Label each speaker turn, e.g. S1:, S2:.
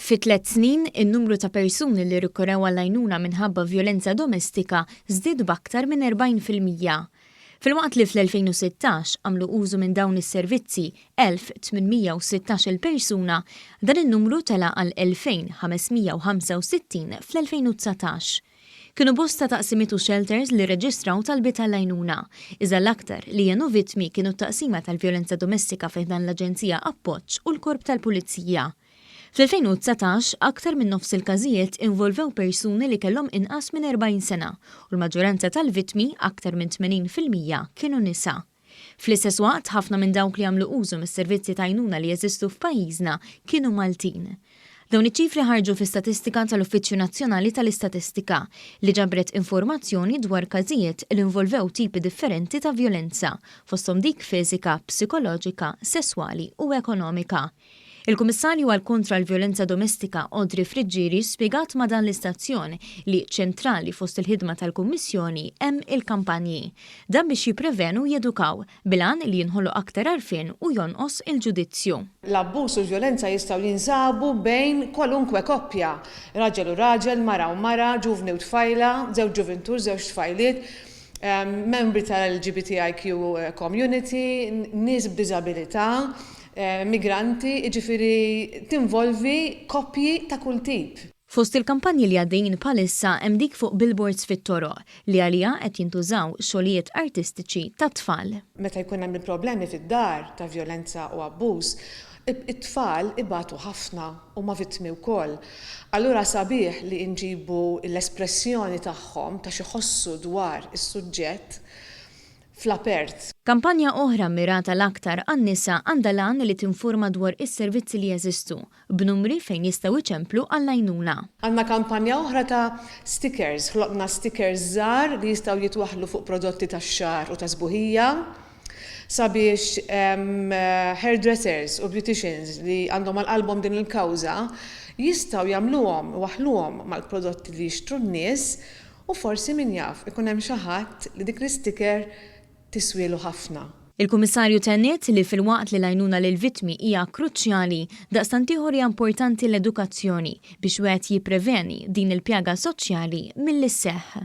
S1: Fi tliet snin, in-numru ta' persuni li rrikorrew għall-għajnuna minħabba vjolenza domestika żdied b'aktar minn 40%. Filwaqt li fl-2016 għamlu użu minn dawn is-servizzi 1,816-il persuna, dan in-numru tela' għal 2,565 fl-2019. Kienu bosta taqsimiet u shelters li rreġistraw talbiet għall-għajnuna, iżda l-aktar li għenu vittmi kienu t-Taqsima tal-Vjolenza Domestika fi ħdan l-Aġenzija Appoġġ u l-Korp tal Pulizija. Fl-2019, aktar minn nofs il-każijiet involvew persuni li kellhom inqas minn 40 sena u l-maġġoranza tal-vittmi, aktar minn 80%, kienu nisa. Fl-istess waqt, ħafna minn dawk li għamlu użu mis-servizzi ta' għajnuna li jeżistu f'pajjiżna kienu Maltin. Dawn iċ-ċifri ħarġu fi statistika tal-Uffiċċju Nazzjonali tal-Istatistika li ġabret informazzjoni dwar każijiet li involvew tipi differenti ta' vjolenza, fosthom dik fiżika, psikoloġika, sesswali u ekonomika. Il-Kummissarju għal kontra l-Vjolenza Domestika Audrey Friggieri spjegat ma' dan l-istazzjon li ċentrali fost il-ħidma tal-Kummissjoni hemm il-kampanji. Dan biex jipprevenu u jedukaw, bil-għan li jinħoloq aktar għarfien u jonqos il-ġudizzju.
S2: L-abbuż u l-vjolenza jistgħu jinsabu bejn kwalunkwe koppja, raġel u raġel, mara u mara, ġuvni u tfajla, żewġ ġuvintur, żewġ tfajliet, membri tal-LGBTIQ community, nies b'diżabilità, migranti, jiġifieri tinvolvi koppji ta' kull tip.
S1: Fost il-kampanji li għaddejjin bħalissa hemm dik fuq billboards fit-toroq li għaliha qed jintużaw xogħlijiet artistiċi tat-tfal.
S2: Meta jkun hemm il-problemi fid-dar ta' vjolenza u abbuż, it-tfal ibatu ħafna, huma vittmi wkoll. Allura sabiħ li nġibu l-espressjoni tagħhom ta' x'iħossu dwar is-suġġett fl-apert.
S1: Kampanja oħra mirata l-aktar għan-nisa għandha l-għan li tinforma dwar is-servizzi li jeżistu, b'numri fejn jistgħu jċemplu għall-għajnuna.
S2: Għandna kampanja oħra ta' stickers, ħloqna stickers żgħar li jistgħu jitwaħħlu fuq prodotti tax-xagħar u ta' sbuħija sabiex hairdressers u beauticians li għandhom għal qalbhom din il-kawża jistgħu jagħmluhom, iwaħħluhom mal-prodotti li jixtru n-nies u forsi min jaf ikun hemm xi ħadd li dik l-isticker tiswielu ħafna.
S1: Il-Kummissarju tenniet li filwaqt li l-għajnuna lill-vittmi hija kruċjali, daqstant ieħor hija importanti l-edukazzjoni biex wieħed jippreveni din il-pjaga soċjali milli sseħħ.